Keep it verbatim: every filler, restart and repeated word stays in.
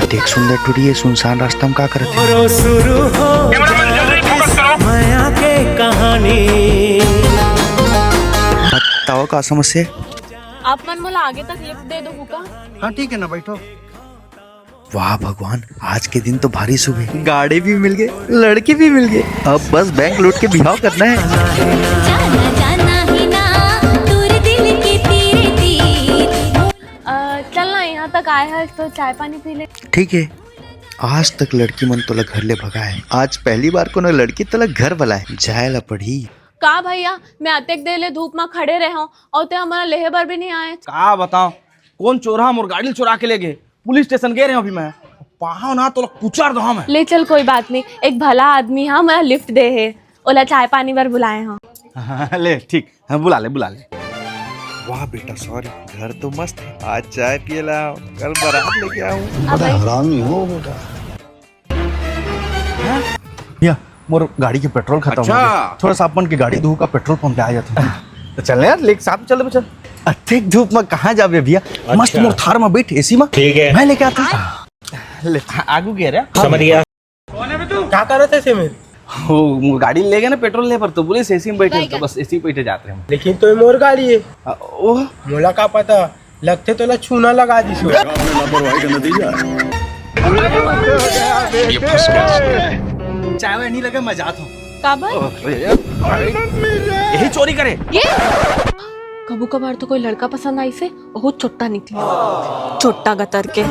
देख सुंदर टुरी, ये सुनसान रास्ता में का करत हे? शुरू हो मया के कहानी। बताओ का समस्या? आप मन मोला आगे तक लिफ्ट दे दो का? हाँ, ठीक है ना, बैठो। वाह भगवान, आज के दिन तो भारी शुभ हे। गाड़ी भी मिल गे, लड़की भी मिल गे। अब बस बैंक लूट के बिहाव करना हे। जाना जाना ही ना, तोर दिल के तीर तीर। अ, चल ना, यहाँ तक आए हस तो चाय पानी पी ले। ठीक हे, आज तक लड़की मन तोला घर ले भगाए, आज पहली बार कोनो लड़की तोला घर बलाए, जाए ला पड़ही। का भैया, मैं अतेक देर ले धूप म खड़े रहे हूँ और ते हमला लेहे बर भी नहीं आए। का बताओ, कोन चोरहा मोर गाड़ी ल चोरा के ले गे। पुलिस स्टेशन गे रहे हूँ अभी मैं। पाहव ना तोला कुचर दो मैं। ले चल, कोई बात नहीं, एक भला आदमी हा मोला लिफ्ट दे हे, ओला चाय पानी बर बुलाए हूँ। हाँ, ले ठीक, हाँ, बुला ले, बुला ले। वाह बेटा, सॉरी, घर तो मस्त हे, आज चाय पिए ला, कल बारात लेके आऊँ। बड़ा हरामी हो बेटा। भैया, मोर गाड़ी के पेट्रोल खतम हो गे। थोड़ा सा अपन के गाड़ी धोहू का, पेट्रोल पंप पे आ जात हूँ। तो चल ना यार, लेके साथ में चल दे, चल। अतेक धूप में कहाँ जाबे भैया? मस्त मोर थार में बैठ, एसी में। ठीक है। मैं लेके आता हूँ। ले, आगू गे रे। समझ गया। का करत हे एसी में? वो, वो गाड़ी ले गे ना पेट्रोल ले बर, तो बोलिस एसी में बैठे, तो बस एसी में बैठे जात रहे हम। लेकिन तो ये मोर गाड़ी हे। आ, ओ। मोला का पता, लगथे तोला चूना लगा दिस हो। आपने लापरवाही का नतीजा है। चाय वाय नहीं लगे, मैं जात हूँ। काबर? अरे यार, यही चोरी करे। ये? कभू कभार तो कोई लड़का पसंद आइसे, ओहू चोट्टा निकले, चोट्टा गतर के।